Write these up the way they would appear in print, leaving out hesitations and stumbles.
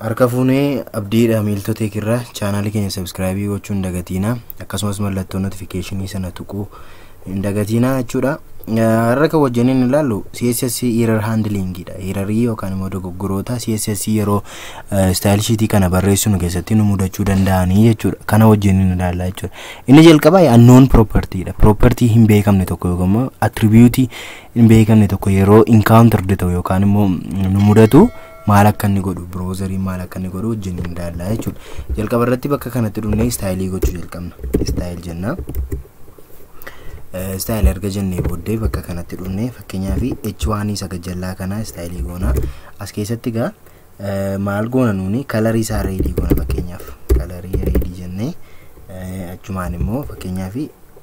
Harka fuunee abdiidha miiltota irraa chaanaalii keenya subscribe gochuun dagatiina, akkasumas mallattoo notification sana tuquu hin dagatiina jechuudha. Har'a kan wajjiniin ilaallu CSS error handling dha. Errorii yookaan immoo dogoggoroota CSS yeroo style sheet kana barreessinu keessatti nu mudachuu danda'anii jechuudha. Kana wajjiniin ilaalla jechuudha. Inni jalqabaa unknown property dha. Property hin beekamne tokko yookaan immoo attribute hin beekamne tokko yeroo encountered ta'u yookaan immoo nu mudatu maal akka inni godhu, browserii maal akka inni godhu wajjiniin ilaalla jechuudha. Jalqaba irratti bakka kanatti dhufnee style gochuu jalqabna. Style jenna. Style erga jennee booddee bakka kanatti dhufnee fakkeenyaaf H1 isa gajjallaa kana style goona. As keessatti egaa maal goona nuuni kalarii isaa reedii goona. Fakkeenyaaf kalarii reedii jennee achumaan immoo fakkeenyaaf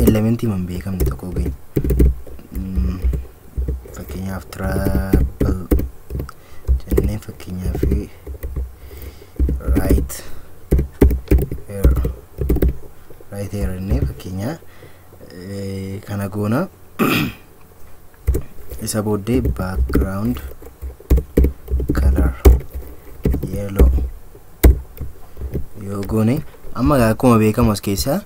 elementii hin beekamne tokko geenya. Fakkeenyaaf travel jennee fakkeenyaaf right here jennee fakkeenyaa kana goona. Isa booddee background color yellow yoo goone, amma akkuma beekamu as keessa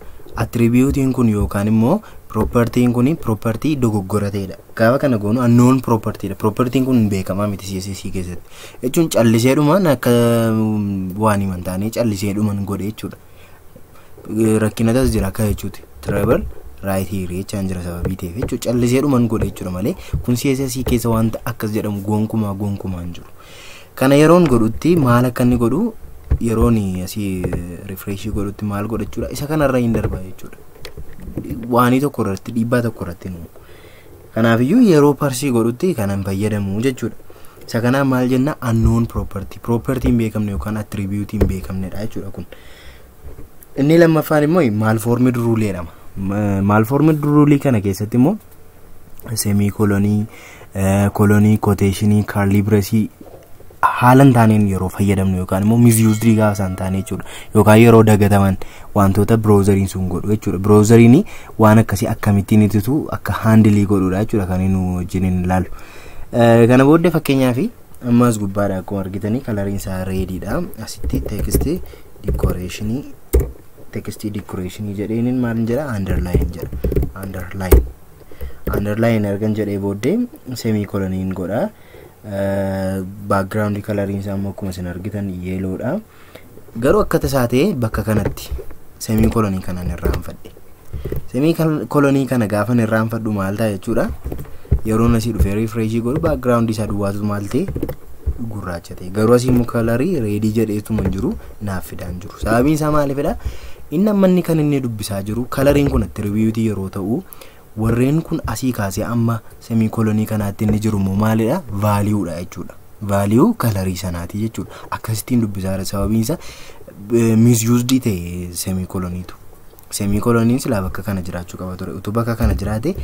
attribuutiin kun yookaan immoo propertiin kun propertii dogoggora ta'edha. Gaafa kana goonu unknown property dha. Propertiin kun beekamaa miti CSS keessatti. Jechuun calliseedhumaan akka waan himan taanee calliseedhumaan godhe jechuudha. Rakkinatas jira akka jechuuti. Travel right here jechaan jira sababii ta'eef jechuudha. Calliseedhumaan godhe jechuudha malee kun CSS keessa wanta akkas jedhamu gonkumaa gonkumaa hin jiru. Kana yeroon godhutti maal akka inni godhu, yeroon asii refresh godhutti maal godha jechuudha. Isa kanarra hin darba jechuudha. Waanii tokko irratti dhiibbaa tokko irratti nu. Kanaafiyyuu yeroo parsii godhutti kanan fayyadamu jechuudha. Isa kanaan maal jenna? Unknown property. Property hin beekamne yookaan attribute hin beekamnedha jechuudha kun. Inni lammaffaan immoo malformed rule jedhama. Malformed rule kana keessatti immoo semicolonii, colonii, quotationii, curly brace haala hin taaneen yeroo fayyadamnu yookaan immoo misused gaafa isaan taane jechuudha. Yookaan yeroo dagataman wantoota browseriin sun godhu jechuudha. Browseriin waan akkasii akkamittiin ittisu akka handilii godhudha jechuudha kan inni wajjin ilaalu. Kana booddee fakkeenyaaf ammas gubbaadha akkuma argitanii kalariin isaa reediidha. Asitti text decoration jedheenin maal jedha? Underline jedha. Underline. Underline ergan jedhee booddee semicoloniin godha. Background coloriin isaa immoo akkuma isin argitan yellowdha. Garuu akka tasaa ta'e bakka kanatti semicolonii kanaan irraanfadhe. Semicolonii kana gaafan irraanfadhu maal ta'a jechuudha. Yeroon asii dhufee refresh godhu background isaa duwwaatu maal ta'e? Gurraacha ta'e. Garuu asii immoo kalarii reedii jedheetuma hin jiru, naaf fidaan jiru. Sababiin isaa maalifidha? Inni amma inni kan inni dubbisaa jiru kalariin kun attribute yeroo ta'u warreen kun asii kaasee amma semicolonii kanaatti inni jiru immoo maalidha? Vaaliuudha jechuudha. Value kalarii sanaati jechuudha. Akkasittiin dubbisaa jira. Sababiin isaa misused ta'e semicoloniitu. Semicoloniin silaa bakka kana jiraachuu qaba ture. Utuu bakka kana jiraate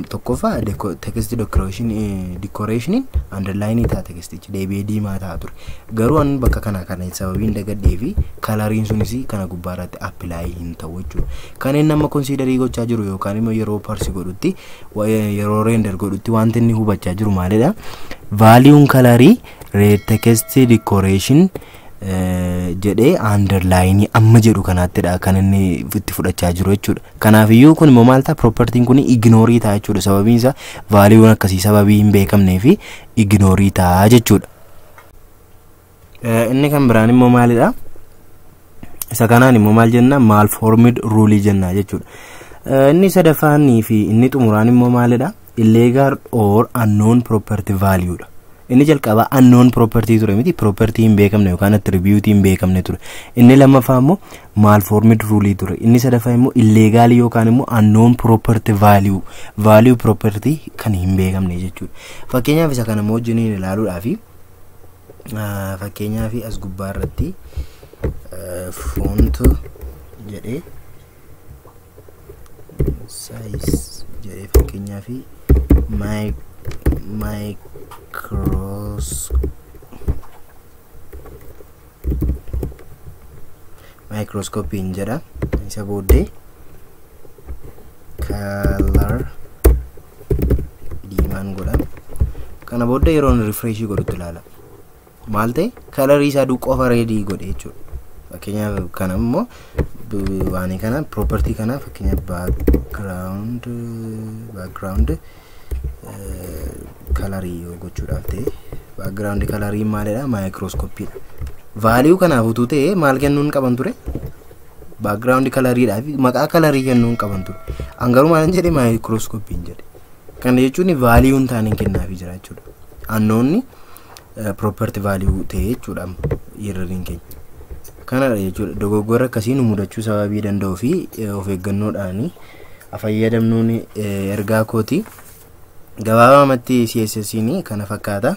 tokkoffaa text decorationiin underline ta'a, textichi deebi'ee diimaa ta'a ture. Garuu an bakka kana kana sababiin dagadhee fi kalariin sunis kana gubbaarratti apply hin ta'u jechuudha. Kan inni amma considerii gochaa jiru yookaan immoo yeroo parsi godhutti, yeroo render godhutti wanti inni hubachaa jiru maalidha? Valuun kalarii red text decoration jedhee underline amma jedhu kanaattidha kan inni itti fudhachaa jiru jechuudha. Kanaafiyyuu kun immoo maal ta'a? Propertiin kun ignore ta'a jechuudha. Sababiin isaa valuun akkasii sababii hin beekamnee fi ignore ta'a jechuudha. Inni kan biraan immoo maalidha? Isa kanaan immoo maal jenna? Malformed rule jenna jechuudha. Inni sadaffaanii fi inni xumuraan immoo maalidha? Illegal or unknown property value dha. Inni jalqabaa unknown property ture miti, property hin beekamne yookaan attribute hin beekamne ture. Inni lammaffaa immoo malformed rule ture. Inni sadaffaa immoo illegal yookaan immoo unknown property value, value property kan hin beekamne jechuudha. Fakkeenyaaf isa kana immoo wajjiniin ilaaluudhaaf fakkeenyaaf as gubbaa irratti font jedhee size jedhee fakkeenyaaf microscopiin jedha. Isa booddee color diimaan godha. Kana booddee yeroon refresh godhutti ilaala. Maal ta'e? Colorii isaa qofa redii godhe jechuudha. Fakkeenyaaf kana immoo waan kana, property kana, fakkeenyaaf background colorii yoo gochuudhaaf ta'e, background colorii maalidha? Microscopeiidha. Value kanaaf utuu ta'e maal kennuun qaban ture? Background coloriidhaaf maqaa colorii kennuun qaban ture. An garuu maal jedhe? Microscopeiin jedhe. Kana jechuun value hin taane kennaafii jira jechuudha. Unknownni property value ta'e jechuudha erroriin keenya. Kanadha jechuudha. Dogoggora akkasii nu mudachuu sababii danda'uu fi of eeggannoodhaan fayyadamnuun ergaa kooti. Gabaabamatti CSS kana fakkaata.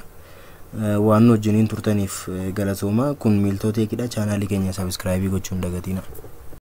Waan nu wajjiniin turtaniif galatooma. Kun Miiltoo Teekidha. Channelii keenya subscribe gochuun dagatina.